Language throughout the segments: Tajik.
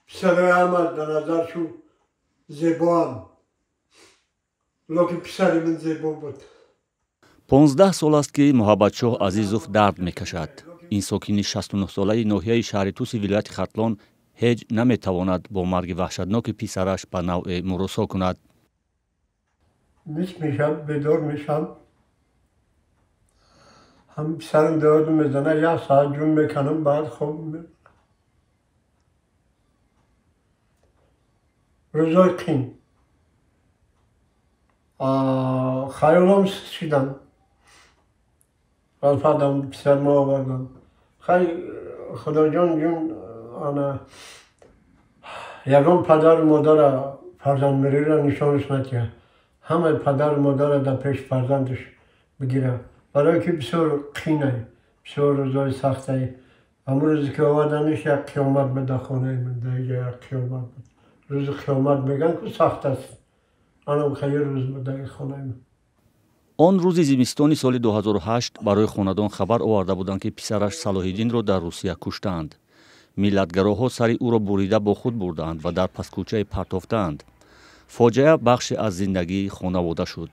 Писарои ҳама дар назаршу зебоам, лекин писари ман зебо буд. 15 сол аст, ки Муҳаббатшоҳ Азизов дард мекашад. Ин сокини 69-солаи ноҳияи шаҳри Туси вилояти Хатлон ҳеҷ наметавонад бо марги ваҳшатноки писараш ба навъе муросо кунад. Нисфи шаб бедор мешам, ҳам писарам дод мезана, як соат ҷун меканам, баъд хоб. Рӯзои қин хаёлам шидам, рафтам, писарма овардам. Хай, Худоҷон ҷун, ана ягон падару модара фарзандмириро нишонаш натиҳад, ҳамаи падару модара дар пеши фарзандаш бигирад, барое ки бисёр қинай, бисёр рӯзои сахтай. Ҳамун рӯзе ки оварданиш, як қиёмат буд дар хонаи ман, дар иҷа як қиёмат буд. Рӯзи қиёмат мегӯянд ку, сахт аст, анам хеле рӯз буд дар хонаи ман. Он рӯзи зимистони соли 2008 барои хонадон хабар оварда буданд, ки писараш Салоҳиддинро дар Русия куштаанд. Миллатгароҳо сари ӯро бурида бо худ бурдаанд ва дар пасткӯчае партофтаанд. Фоҷиа бахше аз зиндагии хонавода шуд.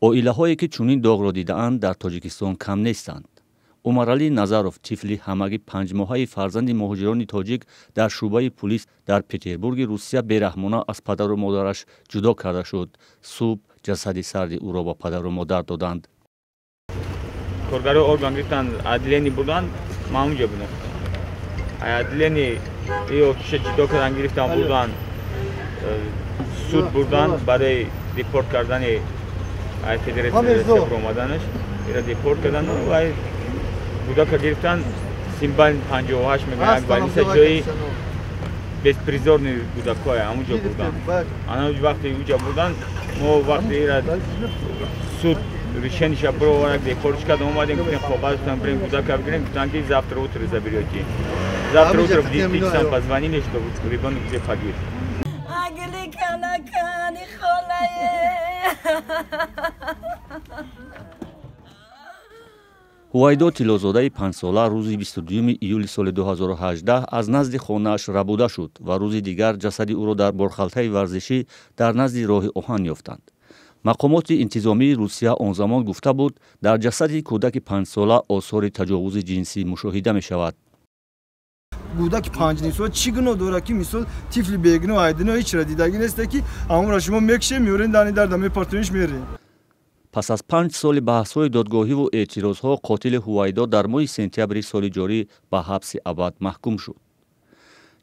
Оилаҳое, ки чунин доғро дидаанд, дар Тоҷикистон кам нестанд. Умаралӣ Назаров, тифли ҳамагӣ 5-моҳаи фарзанди муҳоҷирони тоҷик, дар шӯъбаи пулис дар Петербурги Русия бераҳмона аз падару модараш ҷудо карда шуд. Субҳ ҷасади сарди ӯро ба падару модар доданд. Коргарои орган гирифтанд, отделение бурданд, ман онҷо будам. Отделение и ҷудо кардан, гирифтан, бурданд, суд бурданд барои депорт кардани, федератсия омаданаш ира депорт кардан. Ва кӯдака гирифтан, симбал 58 мегӯянд, як больница, ҷои беспризорный кӯдакҳое, ҳамунҷо бурданд. Ана вақте уҷа бурданд, мо вақте ира суд решениша бировард, депортш кард, омадем, гуфтем, қоғаз гуфтам, бирем кӯдака бигирем. Гуфтанд, ки завтра утро заберете. Завтра утро в 10 часам позвонили, что ребенок уже погиб. Агли канакани холае. Ҳувайдо Тиллозодаи 5-сола рӯзи 22 июли соли 2018 аз назди хонааш рабуда шуд ва рӯзи дигар ҷасади ӯро дар борхалтаи варзишӣ дар назди роҳи оҳан ёфтанд. Мақомоти интизомии Русия он замон гуфта буд, дар ҷасади кӯдаки 5-сола осори таҷовузи ҷинсӣ мушоҳида мешавад. Кӯдаки 5-нимсола чӣ гуноҳ дорад, ки мисол тифли бегуноҳ айдино ҳечра дидагӣ несте, ки ҳамонро шумо мекушем, меорем, дани дарда мепартониш, мерем. Пас аз 5 соли баҳсҳои додгоҳиву эътирозҳо, қотили Ҳувайдо дар моҳи сентябри соли ҷорӣ ба ҳабси абад маҳкум шуд.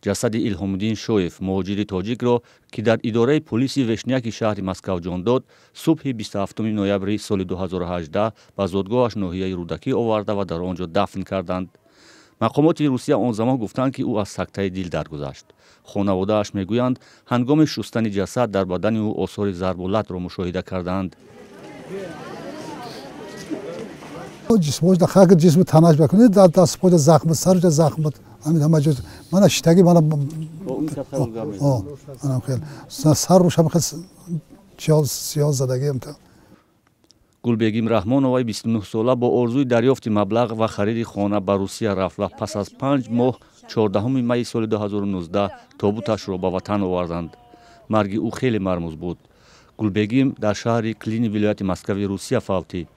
Ҷасади Илҳомуддин Шоев, муҳоҷири тоҷикро, ки дар идораи полиси Вешняки шаҳри Москав ҷон дод, субҳи 27 ноябри соли 2018 ба зодгоҳаш, ноҳияи Рӯдакӣ, оварда ва дар он ҷо дафн карданд. Мақомоти Русия он замон гуфтанд, ки ӯ аз сактаи дил даргузашт. Хонаводааш мегӯянд, ҳангоми шустани ҷасад дар бадани ӯ осори зарбу латро мушоҳида кардаанд. Ҷисмош хак, ҷисми танаш бакунед, дар даст поҷа захм, сарҷа захм, ҳамин ҳама ҷо мана шитагӣ, мана анам хел сар рӯшам хел сиёҳ задагӣ. Гулбегим Раҳмоноваи 29-сола бо орзуи дарёфти маблағ ва хариди хона ба Русия рафт ва пас аз 5 моҳ, 14 майи соли 2019, тобуташро ба ватан оварданд. Марги ӯ хеле мармуз буд. Гулбегим дар шаҳри Клини вилояти Москави Русия фавтид.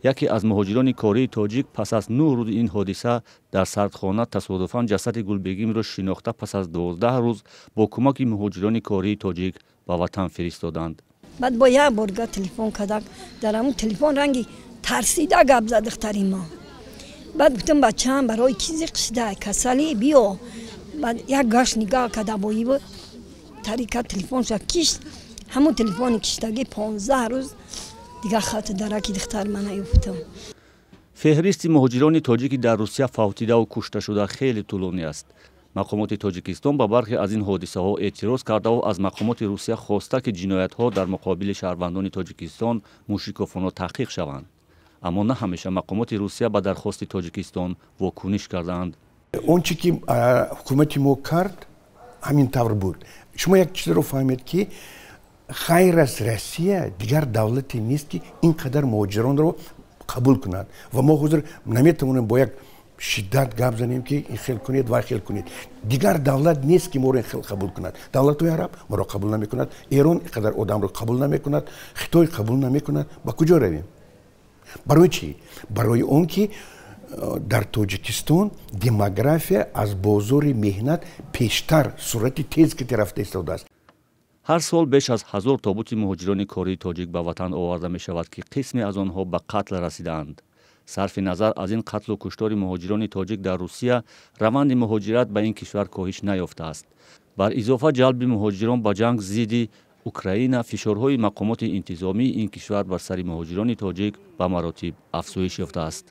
Яке аз муҳоҷирони кории тоҷик пас аз 9 рӯзи ин ҳодиса дар сардхона тасодуфан ҷасади Гулбегимро шинохта, пас аз 12 рӯз бо кӯмаки муҳоҷирони кории тоҷик ба ватан фиристоданд. Баъд бо як борга телефон кардак, дар ҳамун телефон ранги тарсида гап зад духтари мо. Баъд гуфтам, бачаам, барои ки зиқ шида, касалӣ, биё. Баъд як гашт нигаҳ карда, бо ибо тарика телефонша кишт. Ҳамун телефони киштагӣ 15 рӯз дигар хати дараки духтар ман наёфтам. Феҳристи муҳоҷирони тоҷики дар Русия фавтидаву кушташуда хеле тӯлонӣ аст. Мақомоти Тоҷикистон ба бархе аз ин ҳодисаҳо эътироз кардаву аз мақомоти Русия хоста, ки ҷиноятҳо дар муқобили шаҳрвандони Тоҷикистон мушикофона таҳқиқ шаванд. Аммо на ҳамеша мақомоти Русия ба дархости Тоҷикистон вокуниш кардаанд. Он чи ки ҳукумати мо кард, ҳамин тавр буд. Шумо як чизро фаҳмед, ки ғайр аз Россия дигар давлате нест, ки ин қадар муҳоҷиронро қабул кунад, ва мо ҳозир наметавонем бо як Шиддат гап занем, ки ин хел кунед, вай хел кунед. Дигар давлат нест, ки моро ин хел қабул кунад. Давлатҳои араб моро қабул намекунад, Эрон ин қадар одамро қабул намекунад, Хитой қабул намекунад. Ба куҷо равем? Барои чӣ? Барои он ки дар Тоҷикистон демография аз бозори меҳнат пештар суръати тез ки рафта истодааст. Ҳар сол беш аз 1000 тобути муҳоҷирони кории тоҷик ба ватан оварда мешавад, ки қисме аз онҳо ба қатл расидаанд. Сарфи назар аз ин қатлу куштори муҳоҷирони тоҷик дар Русия, раванди муҳоҷират ба ин кишвар коҳиш наёфтааст. Бар изофа, ҷалби муҳоҷирон ба ҷанг зидди Украина, фишорҳои мақомоти интизомии ин кишвар бар сари муҳоҷирони тоҷик ба маротиб афзоиш ёфтааст.